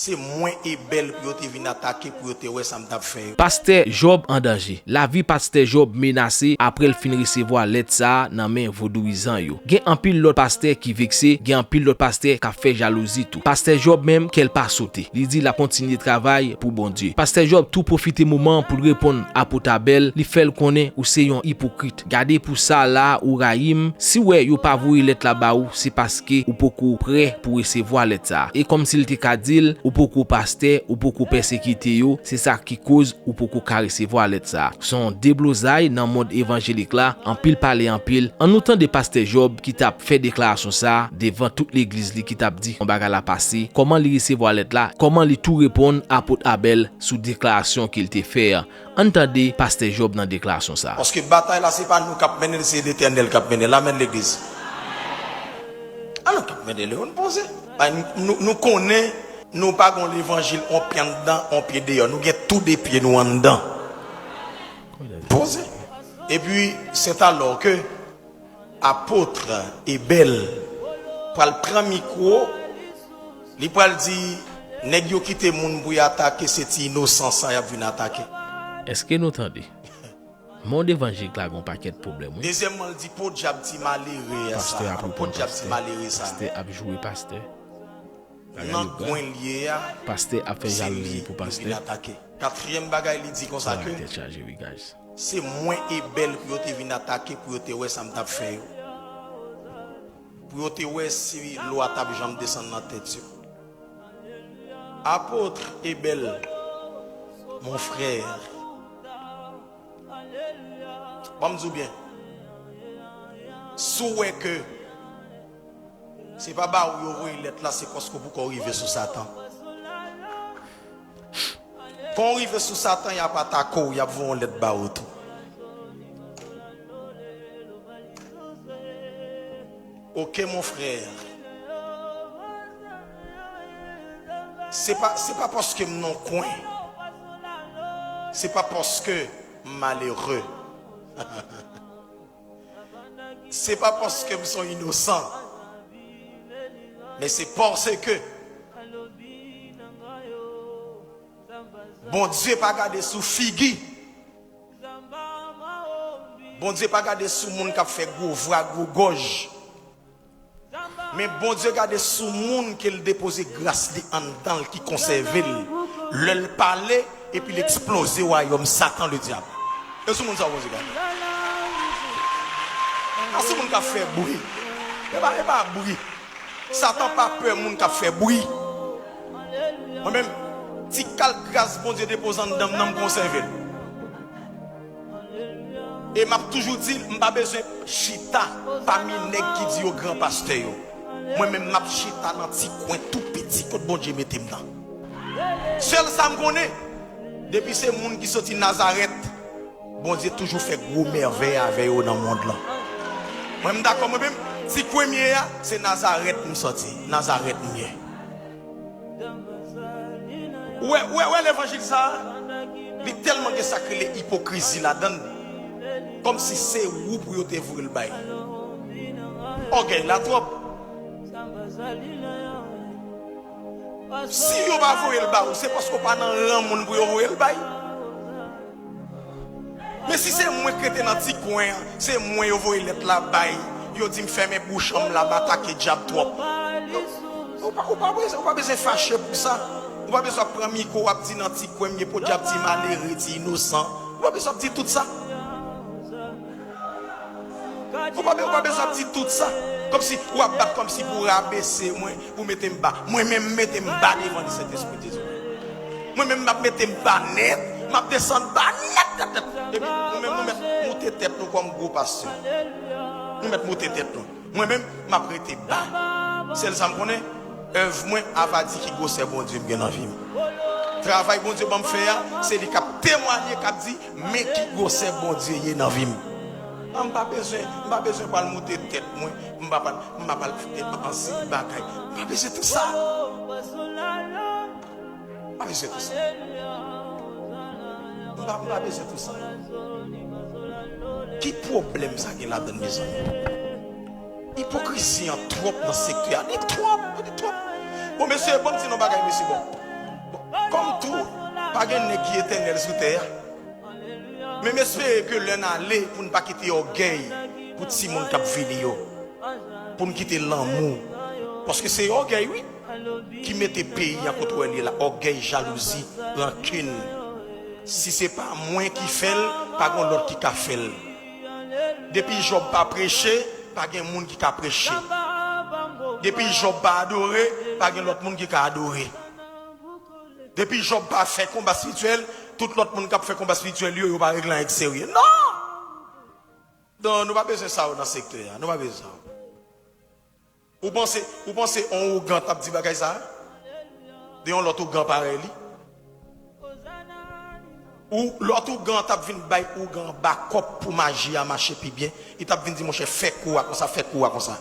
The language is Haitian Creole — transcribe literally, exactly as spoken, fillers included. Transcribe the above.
Se mwen Ebèl pou yo te vin atake, pou yo te wè sa m t ap fè yo. Pastè Jòb an danje. Lavi Pastè Jòb menase apre l fin resevwa lèt sa a nan men vodouyizan yo. Gen anpil lòt pastè ki vekse, gen anpil lòt pastè k ap fè jalouzi tou. Pastè Jòb menm, kè l pa sote. Li di l ap kontinye travay pou Bondye. Pastè Jòb tou pwofite moman an pou l reponn apot Abèl, li fè l konnen ou se yon ipokrit. Gade pou sa la ou rayi m, si w wè yo pa voye lèt la ba ou, se paske ou poko prè pou resevwa lèt sa a. E kòmsi l te ka di l, ou poko pastè, ou poko pèsekite yo, se sa ki koz ou poko ka resevwa lèt sa a. Se yon deblozay nan mond evanjelik la, anpil pale anpil. Ann nou tande pastè Jòb ki t ap fè deklarasyon sa a devan tout legliz li ki t ap di yon bagay la pase, kòman li resevwa lèt la, kòman li tou reponn apot Abèl sou deklarasyon ke l te fè an. Ann tande pastè Jòb nan deklarasyon sa a. Paske batay la se pa nou k ap mennen l, se Letènèl k ap mennen l. Amèn legliz. A nou k ap mennen l, nou poze. Bay, nou, nou konnen nou pa gen yon levanjil, yon pye anndan, yon pye deyò. Nou gen tou de pye nou anndan. Poze. Epi, c'est alors que apot Ebèl pral pran mikwo, li pral di, nèg yo kite moun pou y atake, se ti inosan sa y ap vin atake. Èske nou tande? Mond evanjelik la gen yon pakèt pwoblèm wi. Dezyèmman, l di, podyab ti malere sa. Podyab ti malere sa. Pastè ap joure pastè. Nan kwen l ye a, pastè ap fè jalouzi pou pastè. Katriyèm bagay li di konsa ke se mwen Ebèl pou yo te vin atake pou yo te wè sa m t ap fè yo. Pou yo te wè si lwa t ap janm desann nan tèt yo. Apôtre Ebèl, mon frère, ban m di w byen, si w wè ke se pa ba ou yo voye lèt la, se paske w poko rive sou Satan. Kan w rive sou Satan, y ap atake w, y ap voye yon lèt ba ou tou. Ok mon frè. Se pa, se pa paske m nan kwen. Se pa paske m malere. Se pa paske m son inosan. Men se paske Bondye pa gade sou figi. Bondye pa gade sou moun k ap fè gwo vwa, gwo gòj. Men Bondye gade sou moun ke l depoze gras li anndan l, ki konsève l. Lè l pale, epi l eksploze wayòm Satan, ledyab. E sou moun sa w Bondye gade. A sou moun k ap fè bri. E pa, e pa bri. Satan pa pè moun k ap fè bri. Mwen menm, ti kal gras Bondye depoze anndan m nan, m konsève l. E m ap toujou di l, m pa bezwen chita pami nèg ki di yo gran pastè yo. Mwen menm, m ap chita nan ti kwen tou piti kot Bondye mete m nan. Sèl sa m konnen, depi se moun ki soti Nazarèt, Bondye toujou fè gwo mèvèy avè yo nan mond lan. Mwen, m dakò, mwen menm, ti kwen m ye a, se Nazarèt m soti, Nazarèt m ye. Ou wè, ou wè, ou wè levanjil sa a, li tèlman gen sa k rele ipokrizi ladan l, kòmsi se ou pou yo te voye l bay. Ògèy la twòp. Si yo pa voye l ba ou, se paske w pa nan ran moun pou yo voye l bay. Men si se mwen k rete nan ti kwen an, se mwen yo voye lèt la bay, yo di m fèmen bouch an, m la, m atake dyab twòp. Ou pa, ou pa bezwen, ou pa bezwen fache pou sa. Ou pa bezwen ap pran mikwo w ap di nan ti kwen m ye, podyab ti malere, ti inosan. Ou pa bezwen ap di tout sa. Ou pa, ou pa bezwen ap di tout sa. Kòmsi w ap bat kòmsi pou w rabese mwen, pou w mete m ba. Mwen menm m mete m ba devan li, Sentespri de Dye. Mwen menm m ap mete m ba nèt, m ap desann ba nèt, nèt, nèt. Epi nou menm nou mèt moute tèt nou kòm gwo pastè. Nou mèt moute tèt nou. Mwen menm, m ap rete ba. Sèl sa m konnen, èv mwen ava di ki gwosè Bondye m gen nan vi m. Travay Bondye ban m fè a, se li k ap temwanye, k ap di, men ki gwosè Bondye ye nan vi m. An, m pa bezwen, m pa bezwen pral moute tèt mwen, m pa pral, m pa pral fè ansi bagay. M pa bezwen tout sa. M pa bezwen tout sa. M pa, m pa bezwen tout sa. Ki pwoblèm sa gen ladann, mezanmi? Ipokrizi an twòp nan sektè a. Li twòp, li twòp. Bon, mesye, ban m di nou bagay, mesye, bon. Kòm tou, pa gen nèg ki etènèl sou tè a. Men m espere ke lè n ale, pou n pa kite ògèy pou timoun k ap vini yo, pou n kite lanmou. Paske se ògèy, wi, ki mete peyi an kote w ye la. Ògèy, jalouzi, rankin. Si se pa mwen ki fè l, pa gen lòt ki ka fè l. Depi Jòb pa preche, pa gen moun ki ka preche. Depi Jòb pa adore, pa gen lòt moun ki ka adore. Depi Jòb pa fè konba espirityèl, tout lòt moun k ap fè konba espirityèl yo, yo pa regle anyen k serye. Non! Non, nou pa bezwen sa yo nan sektè a. Nou pa bezwen sa yo. Ou panse, ou panse on ougan t ap di bagay sa a? De yon lòt ougan parèy li? Ou lòt ougan t ap vin bay ougan bakòp pou maji a mache pi byen. Li t ap vin di, monchè, fè kou a konsa, fè kou a konsa.